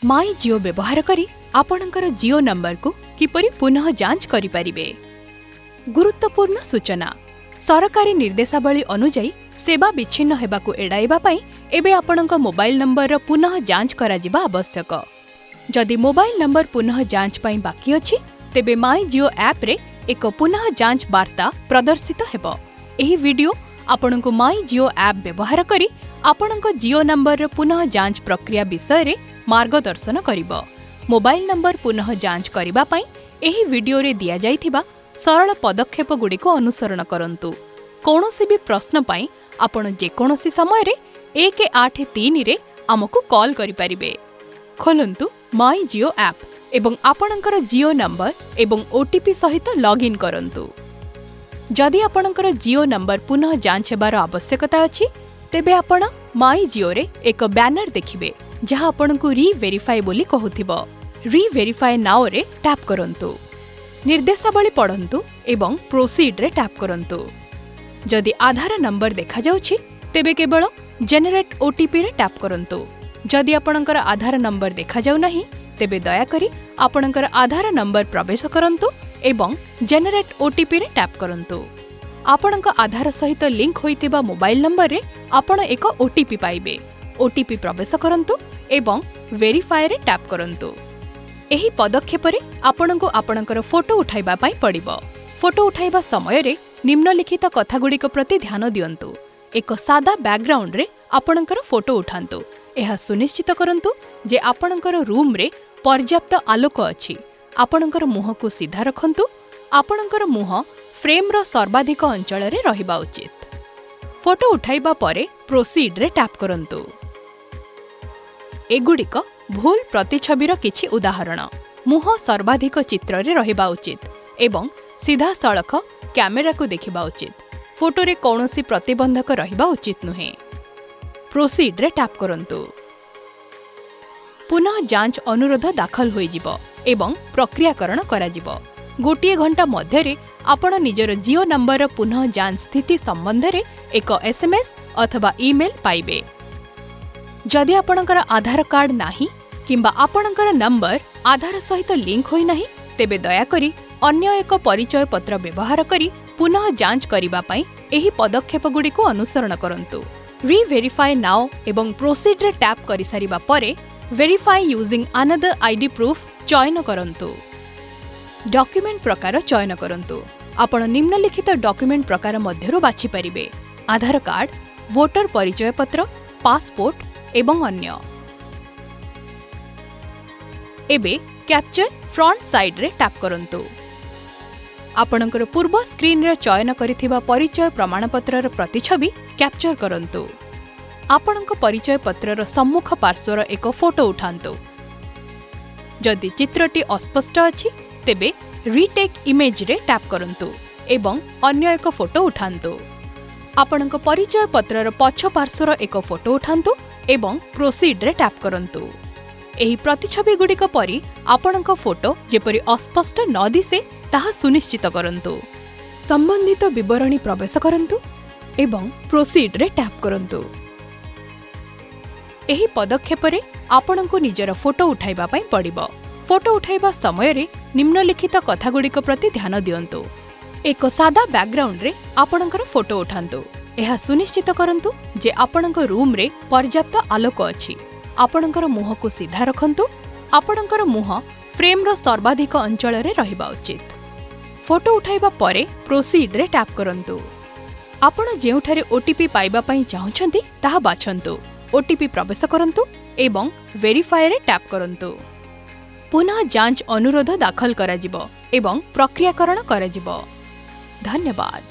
ମାଇ ଜିଓ ବ୍ୟବହାର କରି ଆପଣଙ୍କର ଜିଓ ନମ୍ବରକୁ କିପରି ପୁନଃ ଯାଞ୍ଚ କରିପାରିବେ। ଗୁରୁତ୍ୱପୂର୍ଣ୍ଣ ସୂଚନା: ସରକାରୀ ନିର୍ଦ୍ଦେଶାବଳୀ ଅନୁଯାୟୀ, ସେବା ବିଚ୍ଛିନ୍ନ ହେବାକୁ ଏଡ଼ାଇବା ପାଇଁ ଏବେ ଆପଣଙ୍କ ମୋବାଇଲ ନମ୍ବରର ପୁନଃ ଯାଞ୍ଚ କରାଯିବା ଆବଶ୍ୟକ। ଯଦି ମୋବାଇଲ ନମ୍ବର ପୁନଃ ଯାଞ୍ଚ ପାଇଁ ବାକି ଅଛି, ତେବେ ମାଇ ଜିଓ ଆପ୍ରେ ଏକ ପୁନଃ ଯାଞ୍ଚ ବାର୍ତ୍ତା ପ୍ରଦର୍ଶିତ ହେବ। ଏହି ଭିଡିଓ ଆପଣଙ୍କୁ ମାଇ ଜିଓ ଆପ୍ ବ୍ୟବହାର କରି ଆପଣଙ୍କ ଜିଓ ନମ୍ବରର ପୁନଃ ଯାଞ୍ଚ ପ୍ରକ୍ରିୟା ବିଷୟରେ ମାର୍ଗଦର୍ଶନ କରିବ। ମୋବାଇଲ ନମ୍ବର ପୁନଃ ଯାଞ୍ଚ କରିବା ପାଇଁ ଏହି ଭିଡିଓରେ ଦିଆଯାଇଥିବା ସରଳ ପଦକ୍ଷେପଗୁଡ଼ିକୁ ଅନୁସରଣ କରନ୍ତୁ। କୌଣସି ବି ପ୍ରଶ୍ନ ପାଇଁ ଆପଣ ଯେକୌଣସି ସମୟରେ 183ରେ ଆମକୁ କଲ୍ କରିପାରିବେ। ଖୋଲନ୍ତୁ ମାଇ ଜିଓ ଆପ୍ ଏବଂ ଆପଣଙ୍କର ଜିଓ ନମ୍ବର ଏବଂ ଓଟିପି ସହିତ ଲଗ୍ଇନ୍ କରନ୍ତୁ। ଯଦି ଆପଣଙ୍କର ଜିଓ ନମ୍ବର ପୁନଃ ଯାଞ୍ଚ ହେବାର ଆବଶ୍ୟକତା ଅଛି, ତେବେ ଆପଣ ମାଇ ଜିଓରେ ଏକ ବ୍ୟାନର ଦେଖିବେ, ଯାହା ଆପଣଙ୍କୁ ରି-ଭେରିଫାଏ ବୋଲି କହୁଥିବ। ରି-ଭେରିଫାଏ ନାଓରେ ଟ୍ୟାପ୍ କରନ୍ତୁ। ନିର୍ଦ୍ଦେଶାବଳୀ ପଢ଼ନ୍ତୁ ଏବଂ ପ୍ରୋସିଡ୍ରେ ଟ୍ୟାପ୍ କରନ୍ତୁ। ଯଦି ଆଧାର ନମ୍ବର ଦେଖାଯାଉଛି, ତେବେ କେବଳ ଜେନେରେଟ୍ ଓଟିପିରେ ଟ୍ୟାପ୍ କରନ୍ତୁ। ଯଦି ଆପଣଙ୍କର ଆଧାର ନମ୍ବର ଦେଖାଯାଉ ନାହିଁ, ତେବେ ଦୟାକରି ଆପଣଙ୍କର ଆଧାର ନମ୍ବର ପ୍ରବେଶ କରନ୍ତୁ ଏବଂ ଜେନେରେଟ୍ ଓଟିପିରେ ଟ୍ୟାପ୍ କରନ୍ତୁ। ଆପଣଙ୍କ ଆଧାର ସହିତ ଲିଙ୍କ ହୋଇଥିବା ମୋବାଇଲ ନମ୍ବରରେ ଆପଣ ଏକ ଓଟିପି ପାଇବେ। ଓଟିପି ପ୍ରବେଶ କରନ୍ତୁ ଏବଂ ଭେରିଫାଏରେ ଟ୍ୟାପ୍ କରନ୍ତୁ। ଏହି ପଦକ୍ଷେପରେ ଆପଣଙ୍କୁ ଆପଣଙ୍କର ଫଟୋ ଉଠାଇବା ପାଇଁ ପଡ଼ିବ। ଫଟୋ ଉଠାଇବା ସମୟରେ ନିମ୍ନଲିଖିତ କଥାଗୁଡ଼ିକ ପ୍ରତି ଧ୍ୟାନ ଦିଅନ୍ତୁ। ଏକ ସାଦା ବ୍ୟାକଗ୍ରାଉଣ୍ଡରେ ଆପଣଙ୍କର ଫଟୋ ଉଠାନ୍ତୁ। ଏହା ସୁନିଶ୍ଚିତ କରନ୍ତୁ ଯେ ଆପଣଙ୍କର ରୁମ୍ରେ ପର୍ଯ୍ୟାପ୍ତ ଆଲୋକ ଅଛି। ଆପଣଙ୍କର ମୁହଁକୁ ସିଧା ରଖନ୍ତୁ। ଆପଣଙ୍କର ମୁହଁ ଫ୍ରେମ୍ର ସର୍ବାଧିକ ଅଞ୍ଚଳରେ ରହିବା ଉଚିତ। ଫଟୋ ଉଠାଇବା ପରେ ପ୍ରୋସିଡ୍ରେ ଟ୍ୟାପ୍ କରନ୍ତୁ। ଏଗୁଡ଼ିକ ଭୁଲ ପ୍ରତିଛବିର କିଛି ଉଦାହରଣ। ମୁହଁ ସର୍ବାଧିକ ଚିତ୍ରରେ ରହିବା ଉଚିତ ଏବଂ ସିଧାସଳଖ କ୍ୟାମେରାକୁ ଦେଖିବା ଉଚିତ। ଫଟୋରେ କୌଣସି ପ୍ରତିବନ୍ଧକ ରହିବା ଉଚିତ ନୁହେଁ। ପ୍ରୋସିଡ୍ରେ ଟ୍ୟାପ୍ କରନ୍ତୁ। ପୁନଃ ଯାଞ୍ଚ ଅନୁରୋଧ ଦାଖଲ ହୋଇଯିବ ଏବଂ ପ୍ରକ୍ରିୟାକରଣ କରାଯିବ। ଗୋଟିଏ ଘଣ୍ଟା ମଧ୍ୟରେ ଆପଣ ନିଜର ଜିଓ ନମ୍ବରର ପୁନଃ ଯାଞ୍ଚ ସ୍ଥିତି ସମ୍ବନ୍ଧରେ ଏକ ଏସ୍ଏମ୍ଏସ୍ ଅଥବା ଇମେଲ୍ ପାଇବେ। ଯଦି ଆପଣଙ୍କର ଆଧାର କାର୍ଡ ନାହିଁ କିମ୍ବା ଆପଣଙ୍କର ନମ୍ବର ଆଧାର ସହିତ ଲିଙ୍କ ହୋଇନାହିଁ, ତେବେ ଦୟାକରି ଅନ୍ୟ ଏକ ପରିଚୟ ପତ୍ର ବ୍ୟବହାର କରି ପୁନଃ ଯାଞ୍ଚ କରିବା ପାଇଁ ଏହି ପଦକ୍ଷେପଗୁଡ଼ିକୁ ଅନୁସରଣ କରନ୍ତୁ। ରି-ଭେରିଫାଏ now ଏବଂ ପ୍ରୋସିଡ୍ରେ ଟ୍ୟାପ୍ କରିସାରିବା ପରେ Verify using another ID proof ଚୟନ କରନ୍ତୁ। ଡକ୍ୟୁମେଣ୍ଟ ପ୍ରକାର ଚୟନ କରନ୍ତୁ। ଆପଣ ନିମ୍ନଲିଖିତ ଡକ୍ୟୁମେଣ୍ଟ ପ୍ରକାର ମଧ୍ୟରୁ ବାଛିପାରିବେ: ଆଧାର କାର୍ଡ, ଭୋଟର ପରିଚୟପତ୍ର, ପାସପୋର୍ଟ ଏବଂ ଅନ୍ୟ। ଏବେ କ୍ୟାପଚର ଫ୍ରଣ୍ଟ ସାଇଡ୍ରେ ଟ୍ୟାପ୍ କରନ୍ତୁ। ଆପଣଙ୍କର ପୂର୍ବ ସ୍କ୍ରିନ୍ରେ ଚୟନ କରିଥିବା ପରିଚୟ ପ୍ରମାଣପତ୍ରର ପ୍ରତିଛବି କ୍ୟାପଚର କରନ୍ତୁ। ଆପଣଙ୍କ ପରିଚୟ ପତ୍ରର ସମ୍ମୁଖ ପାର୍ଶ୍ୱର ଏକ ଫଟୋ ଉଠାନ୍ତୁ। ଯଦି ଚିତ୍ରଟି ଅସ୍ପଷ୍ଟ ଅଛି, ତେବେ ରିଟେକ୍ ଇମେଜ୍ରେ ଟ୍ୟାପ୍ କରନ୍ତୁ ଏବଂ ଅନ୍ୟ ଏକ ଫଟୋ ଉଠାନ୍ତୁ। ଆପଣଙ୍କ ପରିଚୟ ପତ୍ରର ପଛ ପାର୍ଶ୍ୱର ଏକ ଫଟୋ ଉଠାନ୍ତୁ ଏବଂ ପ୍ରୋସିଡ୍ରେ ଟ୍ୟାପ୍ କରନ୍ତୁ। ଏହି ପ୍ରତିଛବିଗୁଡ଼ିକ ପରି ଆପଣଙ୍କ ଫଟୋ ଯେପରି ଅସ୍ପଷ୍ଟ ନ ଦିଶେ, ତାହା ସୁନିଶ୍ଚିତ କରନ୍ତୁ। ସମ୍ବନ୍ଧିତ ବିବରଣୀ ପ୍ରବେଶ କରନ୍ତୁ ଏବଂ ପ୍ରୋସିଡ୍ରେ ଟ୍ୟାପ୍ କରନ୍ତୁ। ଏହି ପଦକ୍ଷେପରେ ଆପଣଙ୍କୁ ନିଜର ଫଟୋ ଉଠାଇବା ପାଇଁ ପଡ଼ିବ। ଫଟୋ ଉଠାଇବା ସମୟରେ ନିମ୍ନଲିଖିତ କଥାଗୁଡ଼ିକ ପ୍ରତି ଧ୍ୟାନ ଦିଅନ୍ତୁ। ଏକ ସାଦା ବ୍ୟାକଗ୍ରାଉଣ୍ଡରେ ଆପଣଙ୍କର ଫଟୋ ଉଠାନ୍ତୁ। ଏହା ସୁନିଶ୍ଚିତ କରନ୍ତୁ ଯେ ଆପଣଙ୍କ ରୁମ୍ରେ ପର୍ଯ୍ୟାପ୍ତ ଆଲୋକ ଅଛି। ଆପଣଙ୍କର ମୁହଁକୁ ସିଧା ରଖନ୍ତୁ। ଆପଣଙ୍କର ମୁହଁ ଫ୍ରେମ୍ର ସର୍ବାଧିକ ଅଞ୍ଚଳରେ ରହିବା ଉଚିତ। ଫଟୋ ଉଠାଇବା ପରେ ପ୍ରୋସିଡ୍ରେ ଟ୍ୟାପ୍ କରନ୍ତୁ। ଆପଣ ଯେଉଁଠାରେ ଓଟିପି ପାଇବା ପାଇଁ ଚାହୁଁଛନ୍ତି, ତାହା ବାଛନ୍ତୁ। ଓଟିପି ପ୍ରବେଶ କରନ୍ତୁ ଏବଂ ଭେରିଫାଏରେ ଟ୍ୟାପ୍ କରନ୍ତୁ। ପୁନଃ ଯାଞ୍ଚ ଅନୁରୋଧ ଦାଖଲ କରାଯିବ ଏବଂ ପ୍ରକ୍ରିୟାକରଣ କରାଯିବ। ଧନ୍ୟବାଦ।